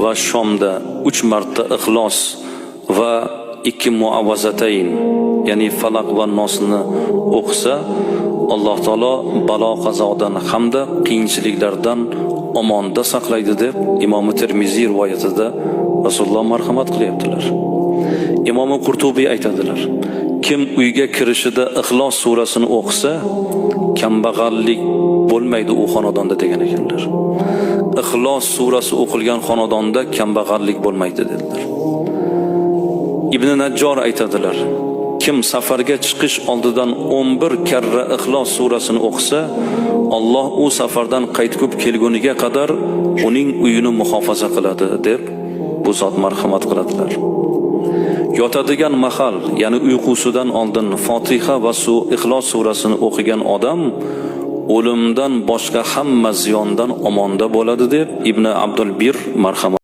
Va shomda 3 marta Ixlos va ikki muavvazatayn, ya'ni Falaq va Nosni o'qisa, Alloh taolo balo qazodan hamda qiyinchiliklardan omonda saqlaydi, deb Imom Termiziy rivoyatida Rasululloh marhamat qilyaptilar. Imom Qurtubiy aytadilar: kim uyga kirishida Ixlos surasini o'qisa, kambag'allik bo'lmaydi u xonadonda, degan ekanlar. Ixlos surasi o'qilgan xonadonda kambag'allik bo'lmaydi, dedilar. Ibn Najjor aytadilar: kim safarga chiqish oldidan 11 karra Ixlos surasini o'qisa, Alloh u safardan qaytib kelguniga qadar uning uyini muhofaza qiladi, deb bu zot marhamat qiladilar. Yotadigan mahal, ya'ni uyqusidan oldin Fotiha va Ixlos surasini o'qigan odam o'limdan boshqa hamma ziyondan omonda bo'ladi, deb Ibn Abdul Bir marhamat